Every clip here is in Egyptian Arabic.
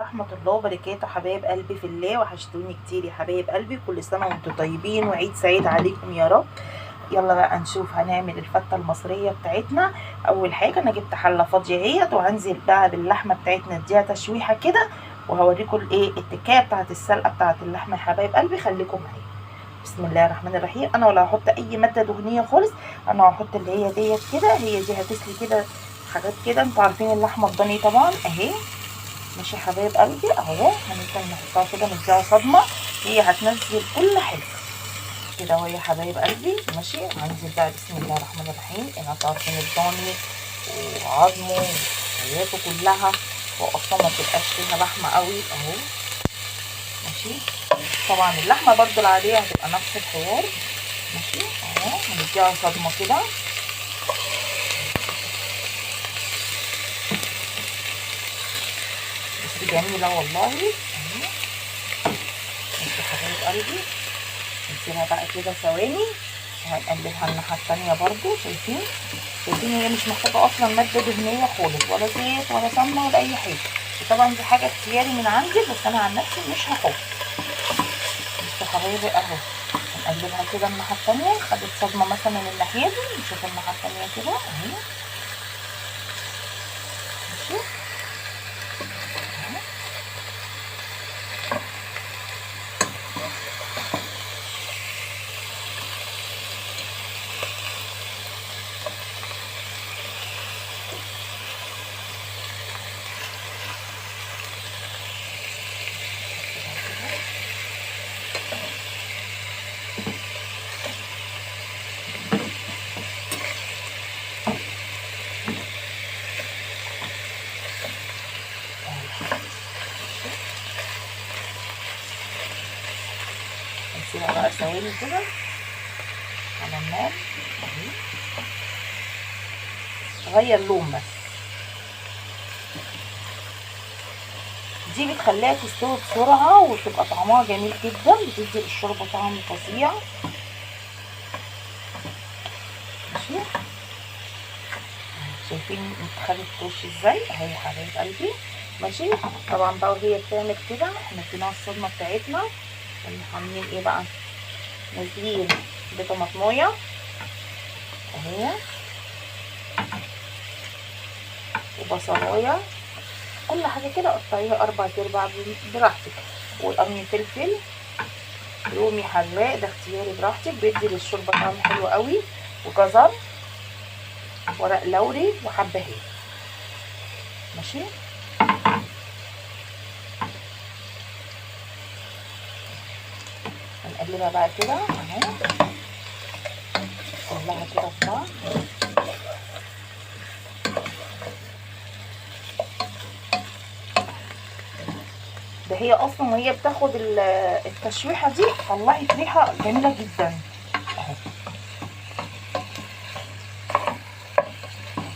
ورحمة الله وبركاته. حبايب قلبي في الله، وحشتوني كتير يا حبايب قلبي. كل سنة وانتم طيبين وعيد سعيد عليكم يا رب. يلا بقى نشوف هنعمل الفتة المصرية بتاعتنا. اول حاجة انا جبت حلة فاضية اهيت، وهنزل بقى باللحمة بتاعتنا اديها تشويحة كده، وهوريكم الايه التكاية بتاعت السلقة بتاعت اللحمة يا حبايب قلبي. خليكم معايا. بسم الله الرحمن الرحيم. انا ولا هحط اي مادة دهنية خالص، انا هحط اللي هي ديت كده، هي دي هتسلي كده حاجات كده. انتوا عارفين اللحمة الضاني طبعا اهي، ماشي يا حبايب قلبي اهو. هنبدا نحطها كده نديها صدمة، هي هتنزل كل حاجة كده اهو يا حبايب قلبي. ماشي، هنزل بقى بسم الله الرحمن الرحيم. انتوا عارفين الضاني وعظمه وحياته كلها، واصلا ما بتبقاش فيها لحمه قوي اهو. ماشي، طبعا اللحمة برضو العادية هتبقى نفس الحوار. ماشي اهو، هنديها صدمة كده. بس جميلة والله اهي. ماشي يا حبايب قلبي، نسيبها بقى كده ثواني، وهنقلبها الناحية التانية برضو. شايفين هي مش محتاجه اصلا مادة دهنية خالص، ولا زيت ولا سمنه ولا اي حاجة. وطبعا دي حاجة اختياري من عندي، بس انا عن نفسي مش هحط. بس يا حبايبي اهو، هنقلبها كده الناحية التانية. خدت صدمة مثلا من الناحية دي، نشوف الناحية التانية كده اهي. ماشي نسيبها بقى ثواني كده على النار اهي، تغير لون بس. دي بتخليها تستوي بسرعة وتبقى طعمها جميل جدا، بتدي للشوربه طعم فظيع. ماشي، شايفين خدت وش ازاي اهي يا حبايب قلبي. ماشي، طبعا بقى وهي بتعمل كده احنا اديناها الصدمة بتاعتنا. عاملين ايه بقى؟ نازلين بطماطمايه اهي وبصلايه، كل حاجة كده قطعيها 4 ارباع براحتك، والقرن فلفل رومي حراق ده اختياري براحتك، بيدي للشوربه طعم حلو قوي، وجزر، ورق لوري، وحبهان. ماشي، هنقلبها بقى كده اهو كلها كده في بعض. ده هي اصلا وهي بتاخد التشويحه دي طلعت ريحه جميلة جدا اهو.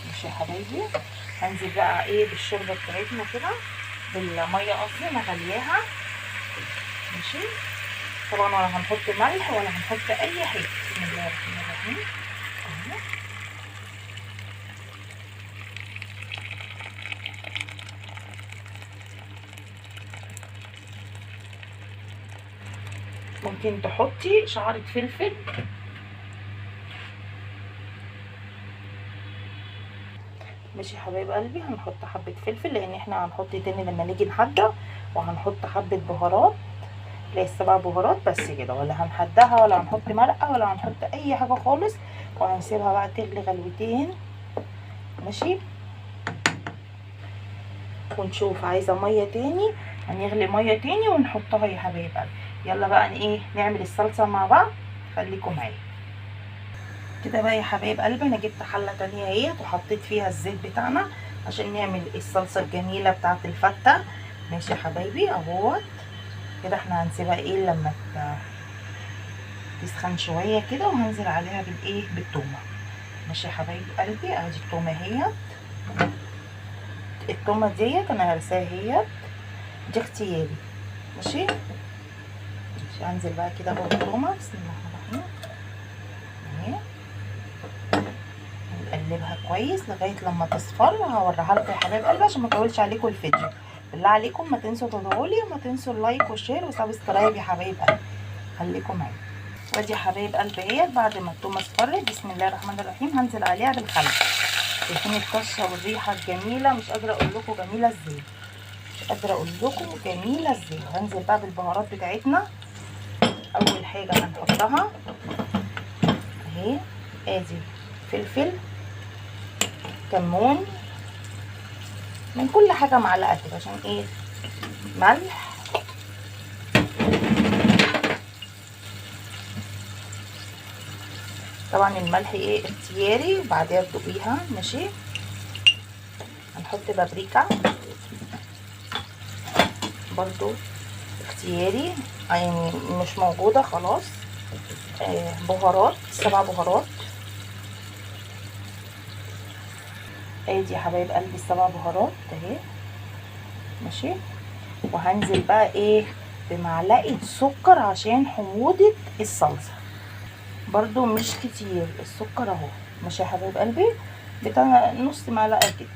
ماشي يا حبايبي، هنزل بقى ايه بالشوربه بتاعتنا كده، بالمية قصدي انا غلياها. ماشي، طبعا ولا هنحط ملح ولا هنحط اي حاجة. بسم الله الرحمن الرحيم اهو. ممكن تحطي شعرة فلفل. ماشي يا حبايب قلبي، هنحط حبة فلفل لان احنا هنحط تاني لما نيجي نحضر، وهنحط حبة بهارات اللي هي 7 بهارات بس كده، ولا هنحدها ولا هنحط مرقة ولا هنحط اي حاجة خالص، وهنسيبها بقى تغلي غلوتين. ماشي، ونشوف عايزة مية تاني، هنغلي مية تاني ونحطها يا حبايب قلبي. يلا بقى ايه نعمل الصلصة مع بعض، خليكم معايا كده بقى يا حبايب قلبي. انا جبت حلة تانية اهيت وحطيت فيها الزيت بتاعنا عشان نعمل الصلصة الجميلة بتاعة الفتة. ماشي يا حبايبي اهوت كده. احنا هنسيبها ايه لما تسخن شوية كده، وهنزل عليها بالايه بالتومة. ماشي يا حبايب قلبي، ادي التومة اهيت. التومة ديت انا هرساها اهيت، دي اختياري. ماشي، هنزل بقى كده بالتومة. بسم الله الرحمن الرحيم اهي، نقلبها كويس لغاية لما تصفر. هوريها لكم يا حبايب قلبي عشان ما اطولش عليكم الفيديو. بالله عليكم ما تنسوا تدعوا لي، وما تنسوا ال like وال share و subscribe يا حبايب قلبي. خليكم معايا. وادي يا حبايب قلبي اهي بعد ما التومه اصفرت، بسم الله الرحمن الرحيم، هنزل عليها بالخل. شايفين الطشه والريحه الجميلة؟ مش قادرة اقول لكم جميلة ازاي، مش قادرة اقول لكم جميلة ازاي. هنزل بقى بالبهارات بتاعتنا. اول حاجة هنحطها اهي، ادي فلفل، كمون، من كل حاجة معلقه كده عشان ايه، ملح، طبعا الملح ايه اختياري، وبعديها تدوقيها. ماشي، هنحط بابريكا برضو اختياري، يعني مش موجودة خلاص. بهارات، 7 بهارات. ادي يا حبايب قلبي ال7 بهارات اهي. ماشي، وهنزل بقى ايه بمعلقه سكر عشان حموضه الصلصه، برضو مش كتير السكر اهو. ماشي يا حبايب قلبي، بتاع نص معلقه كده.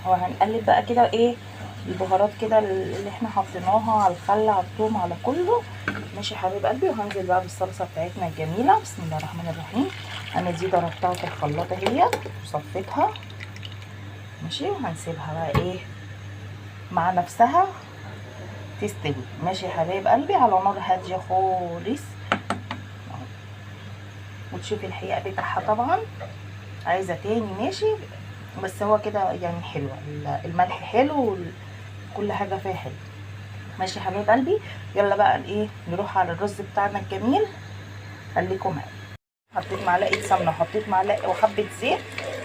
وهنقلب بقى كده ايه البهارات كده اللي احنا حطيناها على الخل، على الثوم، على كله. ماشي يا حبايب قلبي، وهنزل بقى بالصلصه بتاعتنا الجميلة. بسم الله الرحمن الرحيم. انا دي ضربتها في الخلاط اهي وصفيتها. ماشي، وهنسيبها بقى ايه مع نفسها تستوي. ماشي يا حبايب قلبي، على نار هادية خالص، وتشوفي الحقيقة بتاعها. طبعا عايزه تاني ماشي، بس هو كده يعني حلو، الملح حلو، كل حاجة فيها حلو. ماشي يا حبايب قلبي، يلا بقى ايه نروح على الرز بتاعنا الجميل. خليكم معايا. حطيت معلقه سمنه، وحطيت معلقه وحبه زيت.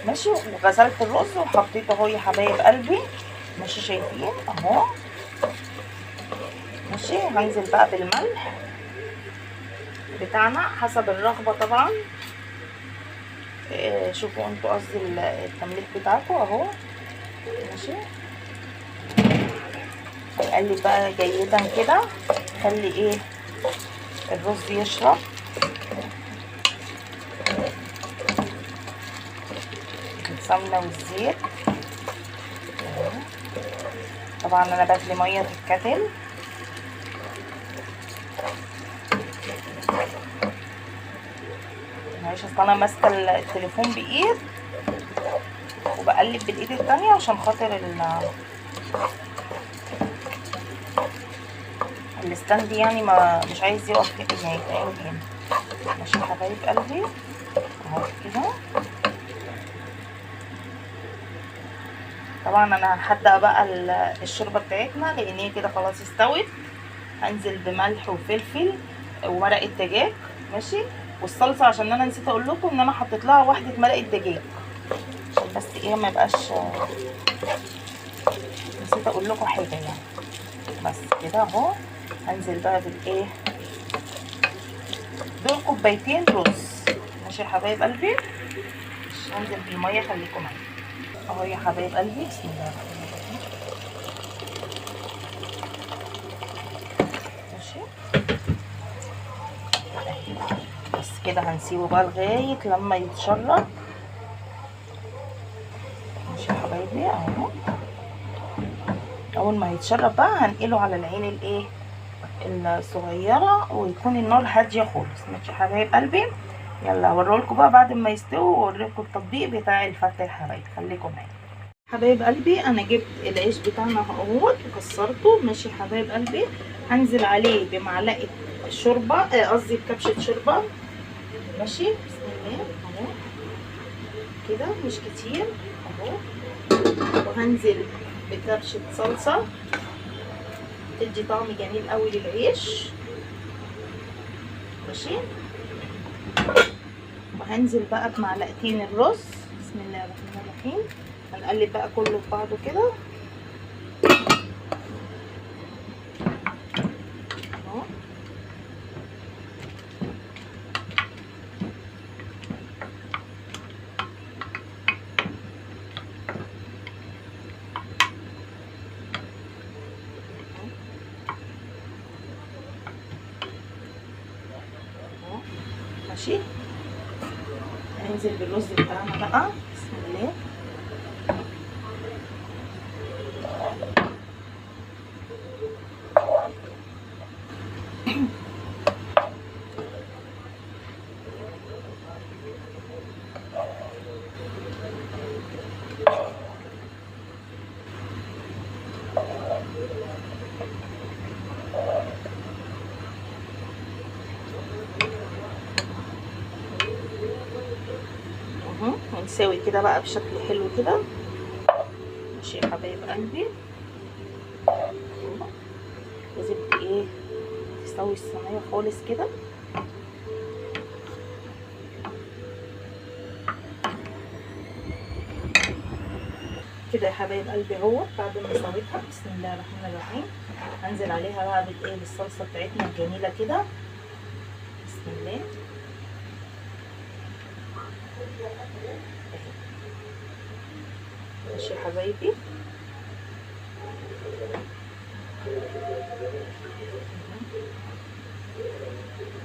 ماشي، وغسلت الرز وحطيته اهو يا حبايب قلبي. ماشي، شايفين اهو. ماشي، هنزل بقى بالملح بتاعنا حسب الرغبة طبعا. شوفوا انتوا قصدي التمليح بتاعكم اهو. ماشي، هنقلب بقى جيدا كده، خلي ايه الرز يشرب. السمنة والزيت. طبعا انا بغلي مية في الكتل. معلش اصل انا ماسكه التليفون بايد وبقلب بالايد التانية عشان خاطر ال stand يعني ما مش عايز يقف يعني يتعمل هنا. ماشي يا حبايب قلبي اهو كده. طبعا انا هحدق بقى الشوربة بتاعتنا لان هي كده خلاص استوت. هنزل بملح وفلفل ومرقه دجاج. ماشي، والصلصه عشان انا نسيت اقول لكم ان انا حطيت لها واحدة مرقه دجاج عشان بس ايه ما يبقاش نسيت اقول لكم حاجة يعني. بس كده اهو. هنزل بقى بالايه دول كوبايتين رز. ماشي يا حبايب قلبي، هنزل بالمية، خليكم معايا اهو يا حبايب قلبي. بسم الله الرحمن الرحيم. ماشي بس كده، هنسيبه بقى لغاية لما يتشرب. ماشي يا حبايبي اهو. اول ما هيتشرب بقى هنقله على العين الايه الصغيرة، ويكون النار هادية خالص. ماشي يا حبايب قلبي، يلا اوريلكم بقى بعد ما يستوي واوريكم التطبيق بتاع الفته يا حبايب. خليكم معايا حبايب قلبي. انا جبت العيش بتاعنا اهوت وكسرته. ماشي يا حبايب قلبي، هنزل عليه بمعلقه شوربة، قصدي بكبشه شوربة. ماشي، بسم الله اهو كده، مش كتير اهو. وهنزل بكبشه صلصه تدي طعم جميل قوي للعيش. ماشي، وهنزل بقى بمعلقتين الرز. بسم الله الرحمن الرحيم. هنقلب بقى كله في بعضه كده اهو. ماشي، هننزل بالرز بتاعنا بقى. بسم الله. ونساوي كده بقى بشكل حلو كده. ماشي يا حبايب قلبي، لازم ايه تسوي الصينية خالص كده. كده يا حبايب قلبي اهو بعد ما سويتها، بسم الله الرحمن الرحيم، هنزل عليها بقى بالايه بالصلصه بتاعتنا الجميلة كده. بسم الله. ماشي يا حبايبي.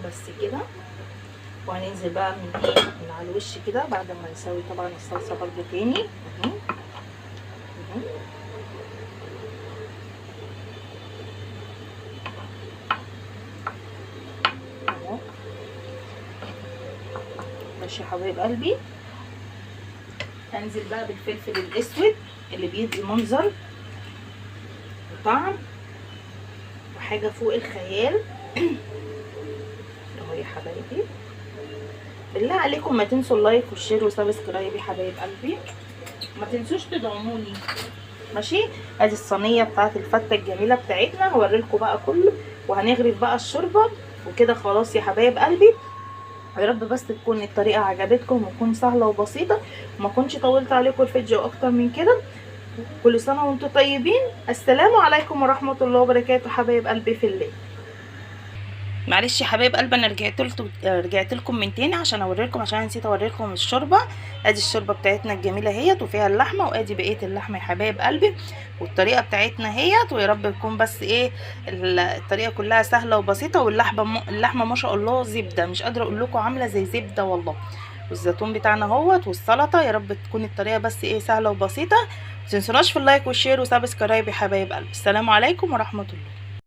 بس كده. وهننزل بقى من ايه من على الوش كده بعد ما نسوي طبعا الصلصه برضو تاني. ماشي يا حبايب قلبي. هنزل بقى بالفلفل الاسود اللي بيدي منظر وطعم وحاجه فوق الخيال اهو يا حبايبي. بالله عليكم ما تنسوا ال like وال share و subscribe يا حبايب قلبي، ما تنسوش تدعموني. ماشي، ادي الصينية بتاعت الفته الجميلة بتاعتنا، هوريلكم بقى كله، وهنغرف بقى الشوربة وكده. خلاص يا حبايب قلبي، يا رب بس تكون الطريقة عجبتكم وتكون سهلة وبسيطة، وما كنتش طولت عليكم الفيديو اكتر من كده. كل سنة وانتم طيبين. السلام عليكم ورحمة الله وبركاته حبايب قلبي في الله. معلش يا حبايب قلبي، انا رجعت لكم من تاني عشان اوريلكم، عشان نسيت اوريلكم الشوربة. ادي الشوربة بتاعتنا الجميلة اهيت، وفيها اللحمة، وادي بقية اللحمة يا حبايب قلبي، والطريقة بتاعتنا اهيت. ويا رب تكون بس ايه الطريقة كلها سهلة وبسيطة. واللحمة اللحمة ما شاء الله زبدة، مش قادرة اقول لكم عامله زي زبدة والله. والزيتون بتاعنا اهوت، والسلطة. يا رب تكون الطريقة بس ايه سهلة وبسيطة. ما تنسوناش في ال like وال share و subscribe يا حبايب قلبي. السلام عليكم ورحمة الله.